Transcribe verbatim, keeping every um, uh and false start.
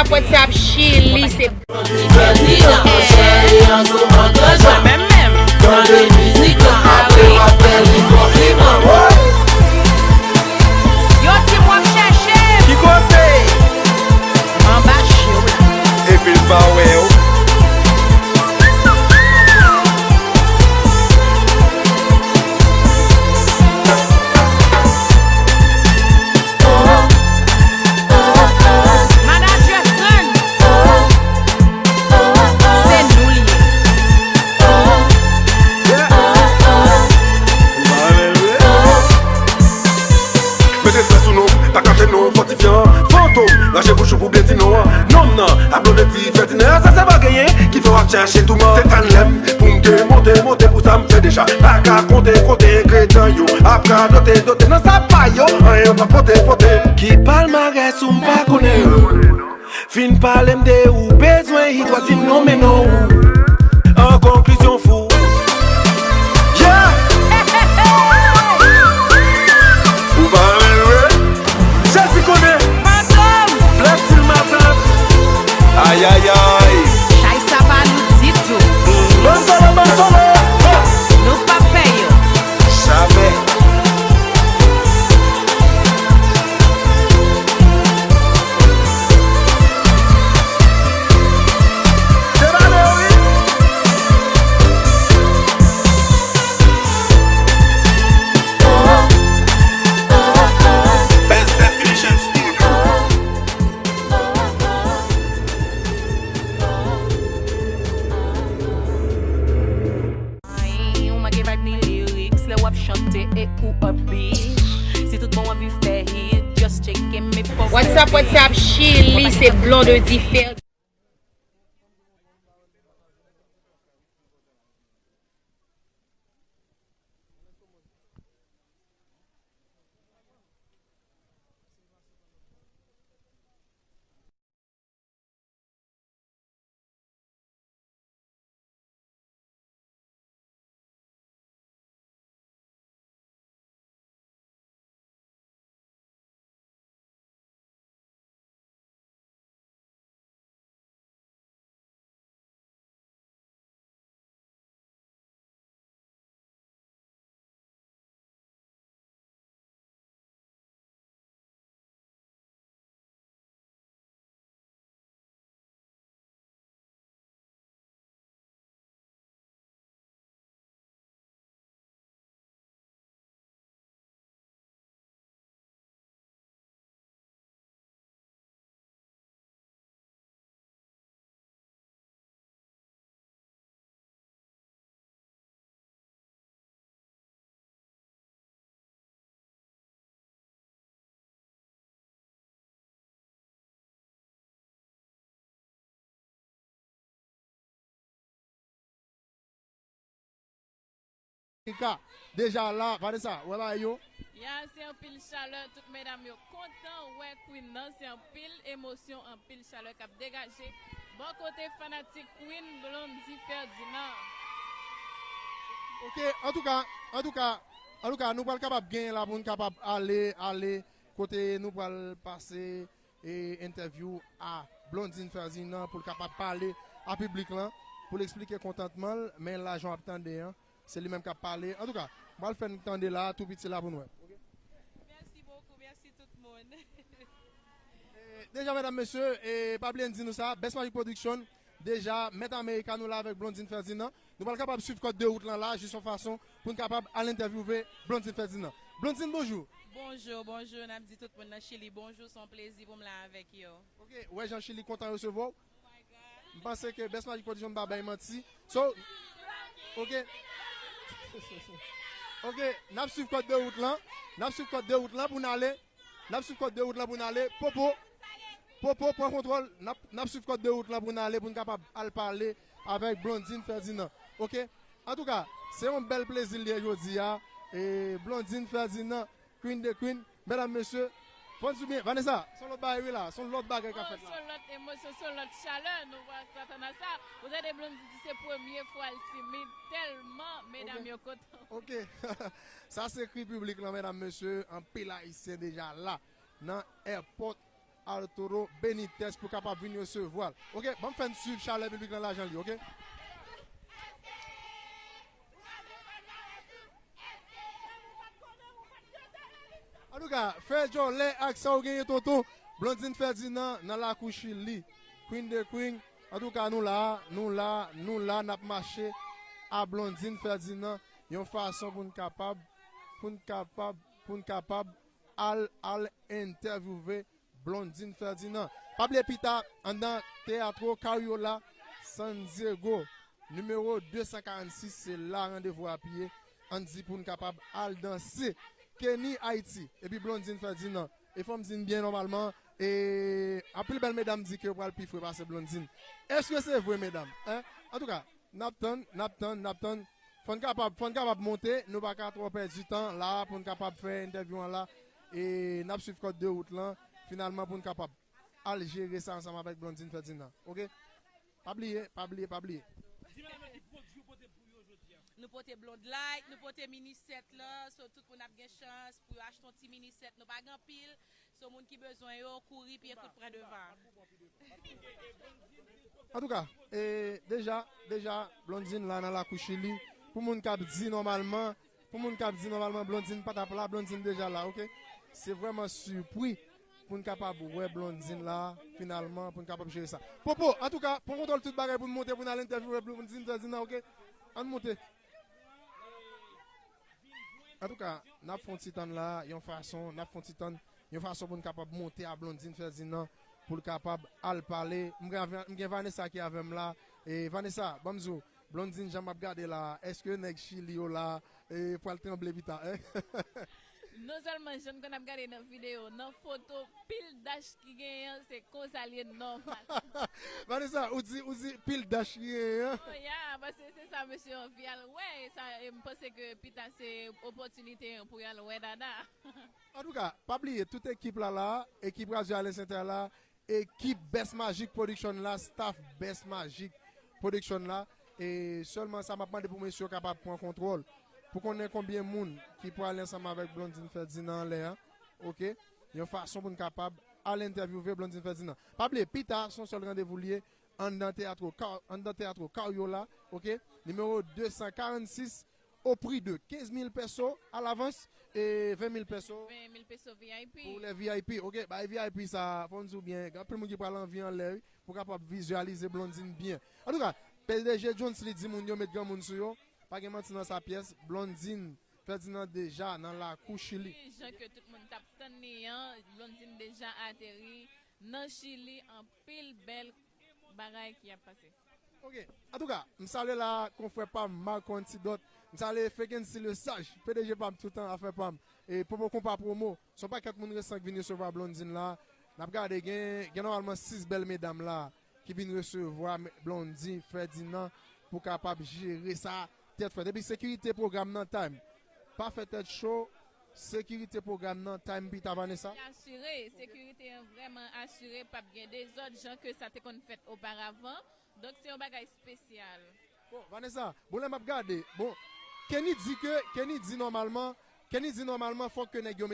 WhatsApp Chili, se Fèdina. Mwen menm menm. Yo di m w ap chèche m. Ki kote? Anba je w la. Epi l pa wè w. Manadjè Frans, se nou li ye. Mete stres sou nou, pa kache nou, fòtifyan, fantom, rache bouch ou pou byen di non an. Non nan, a Blondedy Ferdinand, sa se pa genyen, ki fè w ap chèche touman. Te tann lè m pou m te monte, monte pou sa m fè deja. Pa ka konte, konte, engredyan yo ap radote, dote nan sa pa yo, anyen yo pa pote, pote. Ki palmarès ou m pa konnen yo. Fin pale m de ou, bezwen hit, w a di m nonmen non ou. An konklizyon fou. Yeah! Ou pa renmen l vre? Jezi konnen. Fantom! Flèt si l matant. Ayayay. Chay sa pa nou ditou. Bann solo, bann solo. Nou p ap fè yo. Jamè. Ay, ou manke vibe ni lyrics lè w ap chante e ou upbeat. Si tout bon w anvi fè hit, just tcheke m epi poste. What's up, what's up, Chili, se Blondedy Fer. Nika, deja la, Vanessa, wè bagay yo. Ya, se anpil chalè, tout medam yo kontan wè Queen nan, se anpil emosyon, anpil chalè k ap degaje bò kote fanatik Queen Blondy Ferdinand. Ok, antouka, antouka, antouka, nou pral kapab genyen la pou n kapab ale, ale kote nou pral pase e entèvyou a Blondine Ferdinand pou l kapab pale a piblik lan, pou l eksplike kontantman l, men la jan w ap tande an, se li menm k ap pale. Antouka, m pral fè n tande la, tou piti la pou n wè. Mèsi bokou, mèsi tout moun. E, deja, medam, mesye, e, pa bliye n di nou sa, Best Magic Production, deja, Mèt America, nou la avèk Blondine Ferdinand. Nou pral kapab swiv kòd de wout lan la, jis yon fason pou n kapab al entèvyouve Blondine Ferdinand. Blondine, bonjou. Bonjou, bonjou, n ap di tout moun nan Chili bonjou, se yon plezi pou m la avèk yo. Ok, wè jan Chili kontan resevwa w. M panse ke Best Magic Production pa bay manti. So, ok. Ok, n ap swiv kòd de wout lan. N ap swiv kòd de wout lan pou n ale. N ap swiv kòd de wout lan pou n ale. Popo, Popo, pran kontwòl. N ap, n ap swiv kòd de wout lan pou n ale, pou n kapab al pale avèk Blondine Ferdinand. Ok? Antouka, se yon bèl plezi l ye jodi a. E Blondine Ferdinand, Queen de Queen. Medam, mesye, fans oubyen, Vanessa, se yon lòt bagay wi la, se yon lòt bagay k ap fèt la. Se yon lòt emosyon, se yon lòt chalè, nou pa t atann a sa. Ou tande Blondine di se premye fwa l timid, tèlman medam yo kontan. Ok. Sa se kri piblik lan, medam, mesye, anpil Ayisyen deja la nan airport Arturo Benitez pou kapab vin resevwa l. Ok, ban m fè n swiv chalè piblik lan lajan li, ok? Antouka, fè djòlè ak sa w genyen, tonton. Blondine Ferdinand nan lakou Chili. Queen de Queen. Antouka, nou la, nou la, nou la, n ap mache a Blondine Ferdinand yon fason pou n kapab, pou n kapab, pou n kapab al, al entèvyouve Blondine Ferdinand. Pa bliye pita, anndan Teatro Cariola San Diego, nimewo de san karannsis, se la randevou a ap ye. Ann di pou n kapab al danse. Kenny Haiti, epi Blondine Ferdinand. E fò m di n byen nòmalman, e anpil bèl medam di ke yo pral pi fre pase Blondine. Èske se vre, medam? Hein? Antouka, n ap tann, n ap tann, n ap tann. Fò n kapab, fò n kapab monte, nou pa ka twò pèdi tan la pou n kapab fè entèvyou an la. E n ap swiv kòd de wout lan, finalman, pou n kapab al jere sa ansanm avèk Blondine Ferdinand. Ok? Pa bliye, pa bliye, pa bliye. Nou pote Blonde Light, nou pote Mini sèt la, so tout moun ap gen chans pou yo achte yon ti Mini sèt, nou pa gen anpil, so moun ki bezwen yo, kouri, pye kout pran devan. Antouka, e, deja, deja, Blondine la nan lakou Chili. Pou moun k ap di nòmalman, pou moun k ap di nòmalman Blondine pa t ap la, Blondine deja la, ok? Se vrèman sipri pou n kapab wè Blondine la, finalman, pou n kapab jere sa. Popo, antouka, pran kontwòl tout bagay pou n monte, pou n al entèvyouwe Blondine Ferdinand, ok? Ann monte. Antouka, n ap fè yon ti tann la, yon fason, n ap fè yon ti tann, yon fason pou n kapab monte a Blondine Ferdinand, pou l kapab al pale. M gen, m gen Vanessa ki avè m la. E Vanessa, ban m di w, Blondine, jan m ap gade la, èske nèg Chili yo la, e, pral tranble pita, hein? Non sèlman jan m konn ap gade nan videyo, nan foto, pil dach ki genyen an, se konsa l ye nòmal. Vanessa, ou di, ou di pil dach ki genyen an? Oh, ya, paske se sa mesye anvi al wè, e sa, e m panse ke pita se opòtinite pou y al wè Dada. Antouka, pa bliye, tout ekip la la, ekip Radyo Alen Sentral la, ekip Best Magic Production la, staff Best Magic Production la, e sèlman sa m ap mande pou mesye yo kapab pran kontwòl, pou konnen konbyen moun ki prale ansanm avèk Blondine Ferdinand anlè a, ok? Yon fason pou n kapab al entèvyouve Blondine Ferdinand. Pa bliye, pita, se yon sèl randevou l ye, anndan Teatro, anndan Teatro Cariola, ok? Nimewo de san karannsis, au prix de kenz mil peso à l'avance e ven mil peso ven mil peso V I P. Pou lè V I P. Ok, bay V I P sa, fò n di w byen, gen anpil moun ki pral anvi anlè, wi, pou kapab vizyalize Blondine byen. Antouka, P D G Jones li di moun yo met granmoun sou yo, pa gen manti nan sa pyès, Blondine Ferdinand deja nan lakou Chili. Jan ke tout moun t ap tann li an, Blondine deja ateri nan Chili, anpil bèl bagay ki ap pase. Ok. Antouka, m salye la konfrè pa m Marco Antidot. M salye Fekensi le Saj, P D G pa m toutan, afè pa m. E Popo Konpa Promo, se yon pakèt moun resan k vin resevwa Blondine la. N ap gade, gen, gen nòmalman sis bèl medam la ki vin resevwa Blondine Ferdinand pou kapab jere sa tèt frèt. Epi sekirite pwogram nan Time. Pa fè tèt cho, sekirite pwogram nan Time pita Vanessa. Asire, sekirite an vrèman asire, p ap gen dezòd jan ke sa te konn fèt oparavan. Donk se yon bagay espesyal. Bon, Vanessa, bon lè m ap gade, bon, Kenny di ke, Kenny di nòmalman, Kenny di nòmalman fòk ke nèg yo